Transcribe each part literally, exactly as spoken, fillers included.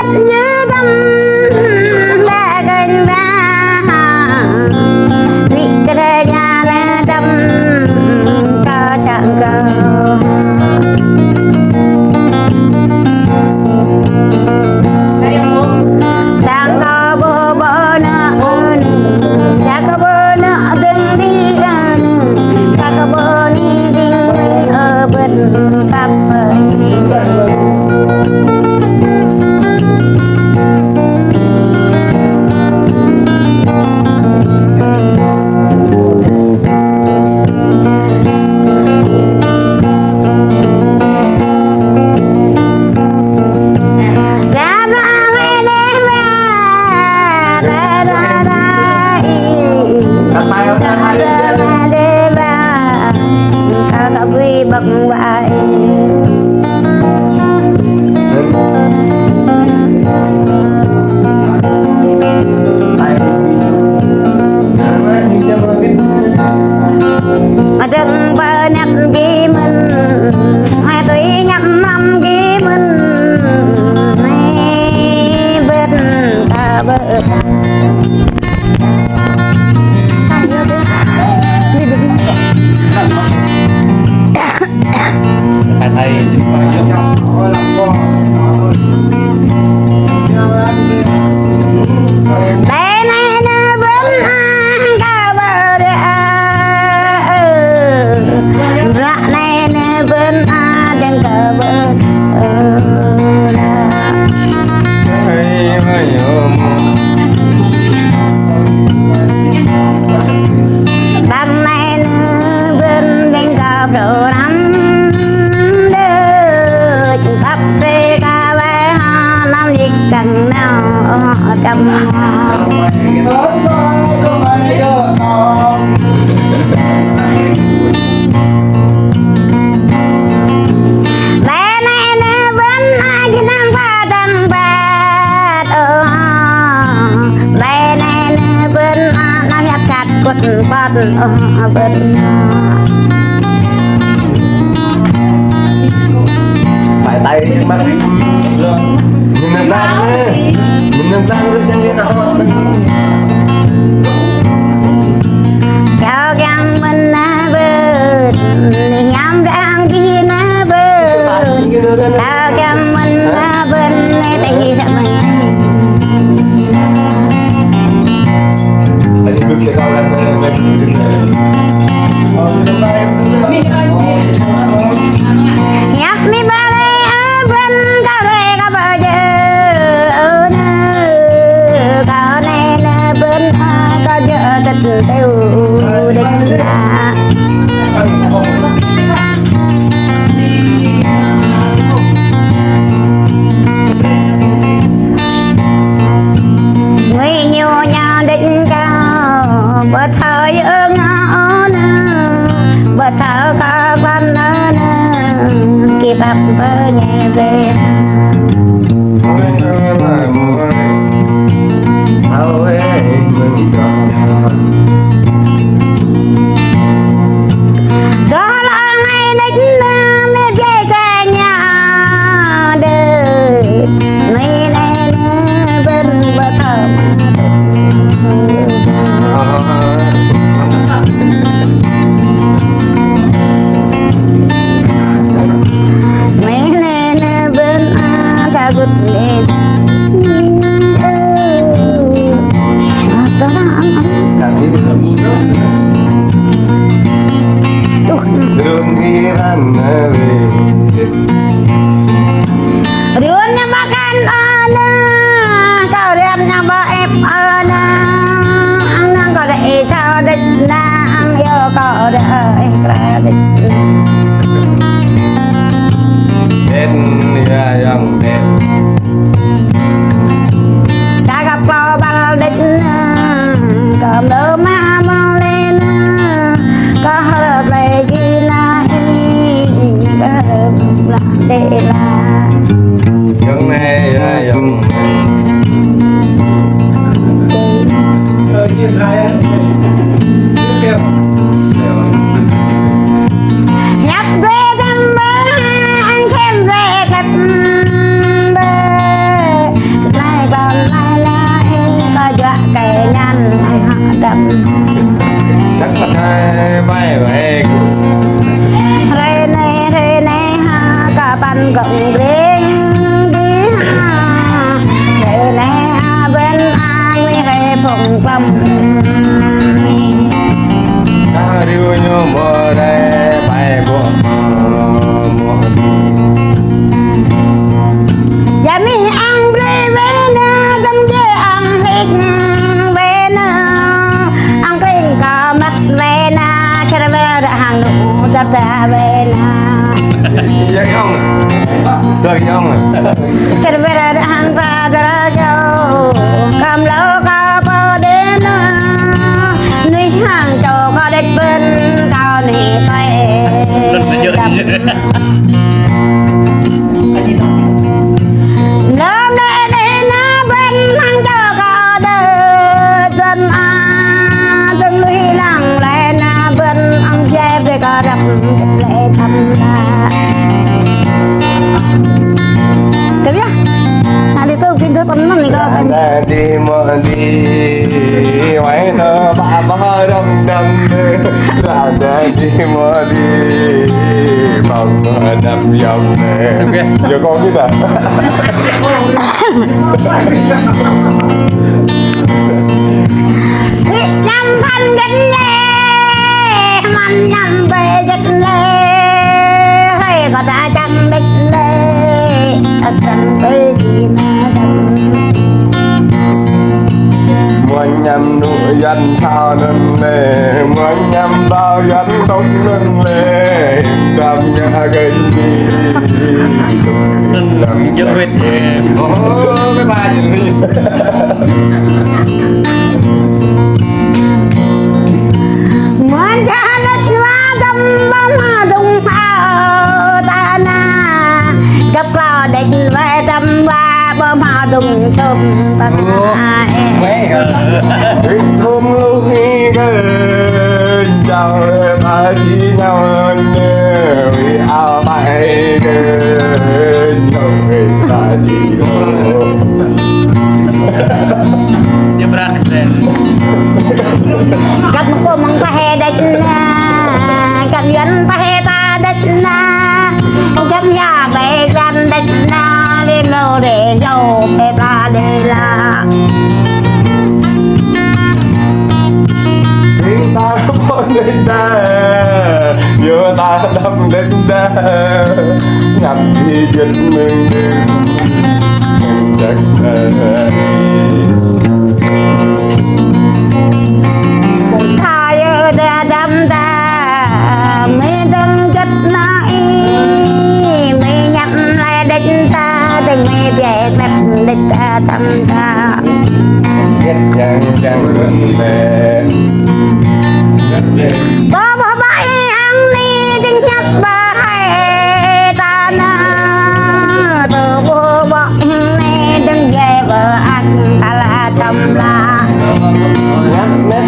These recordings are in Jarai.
Ñu đăm đa kênh ba, vị kre nhà đa đăm kơ chang kơ. Tang kơ bơ bơ na ơn, tang kơ bơ na ding di ơn, tang kơ bơ ni ding di ơ bơ̆n pap. Mơdơ̆ng pơnăp ji mơ̆n, mă tui ñăp mlam ji mơ̆n, mă bơ̆t ta bơ̆t. Bang nai nơ bơ̆n ding kơ phrâo răm đơč, pap tê ka wai hă năm lik kăng nao čăm. Bang nai nơ bơ̆n ai năm pha tăng bát ơ. Bang nai nơ bơ̆n ai năm yap chat kut pat ơ bơ̆n. Phải tay mă. Nhìn nơm đang nè. Nhìn nơm đang nè, chẳng yên ổn. Chào keng mơ̆n na bơ̆n, hiam rang ji na bơ̆n. Chào keng mơ̆n na bơ̆n, nê tê hi sa mơ̆n. Hiăp mi ba lê a bơ̆n kơ rê kơ bơ jơ ơ nơ, kơ nê nơ bơ̆n a kơ jơ tơt têu đĕch na. Ngui ñu ña đĕch kâo, bơ thâo yơ ngă ơ nơ, bơ thâo kơ păn ơ nơ, kip ăp bơ ñe bê. Dŏ lăng nai đĕch nơ, mĕt jai kơ ña đĕch. Nui nai nơ bơ̆n bơ thơm. Nui nai nơ bơ̆n a ta gŭt đĕch. Run mi ran na ve. Run ña ba kan ơ nơ, kơ ran ña ba ep ơ nơ. Ang nang kơ rê sa đĕch na, ang yơ kơ rê ê kra đĕch. Ben ya yang ben. Ta găp klâo băl đĕch nơ, kơ mlơ mă mơ̆ng lê nơ, kơ hơr plei ji na i, kơ hơr plei đê la. Yŏng nê ya yŏng. Hiăp dui dăm bơ, ang sem dui kơ Đa đi mơ̆ đi, wai nơ ba ba đăm đăm đê. Đa đa đi mơ̆ đi, ba ba đăm đăm đê. Yua kơ kâo hă? Năm phăn gân lê, măn năm bê gân lê, hơi có ta chăm đích lê, ta chăm bê đi mơ̆ đăm. Mơ̆ ñăm nŭ Yuan thâo nŭn lê, mơ̆ ñăm ƀâo Yuan tŏk nŭn lê, đăm ñă gơ̆ đi. Đăm ñă gơ̆ đi. Ơ, bye bye. Mơ̆n ča lĕ čua đăm ƀă mă đŭng hao ta na. Găp klâo đĕč wai đăm ƀă ƀă mă đŭng tŭm ta na. Ih tŭm lu hi gơ̆, čao ta či nao nơ, wi ao ta hi gơ̆, nô wi ta či nô. Găp mơ̆ng kơ mơ̆ng ta he đĕč na, găp Yuan ta he ta đĕč na, găp ñă bê găn đĕč na, lê mlô đê yô bê pla đê la. Ring ta pô đĕč na, yô ta đăm đĕč na, ngăp hi jơ̆t mơ̆ng đưm. Tha yơ đa đăm ta, mơi dơ̆ng găt na ih, mơi ñăm lai đĕč ta, dơ̆ng mơi biă klep đĕč ta, đăm ta. Găt yang yang mơi. Bơ bơ bơ ih ang ni, dơ̆ng ñăp bơ hai ta na, tơ bơ bơ Nê đơ̆ng djai bơ ăt ta la tăm la. Ngăt ngăt.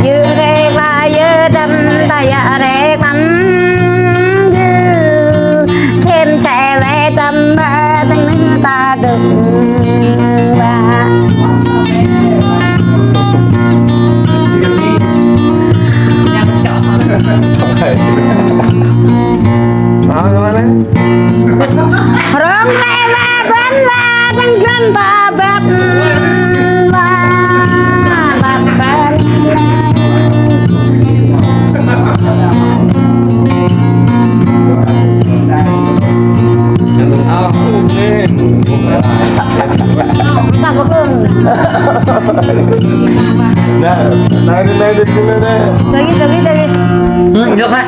Yơ rek la yơ đăm ta yă rek măn yơ. Thêm chạy về đăm ba dơ̆ng ta đơ̆ng ba. Rong lĕ ba bơ̆n ba dơ̆ng dơ̆ng ba bơ̆n ba ba bơ̆n. Nè, nè, nè, nè, nè. Lagi, lagi, lagi. Hmm, được hả?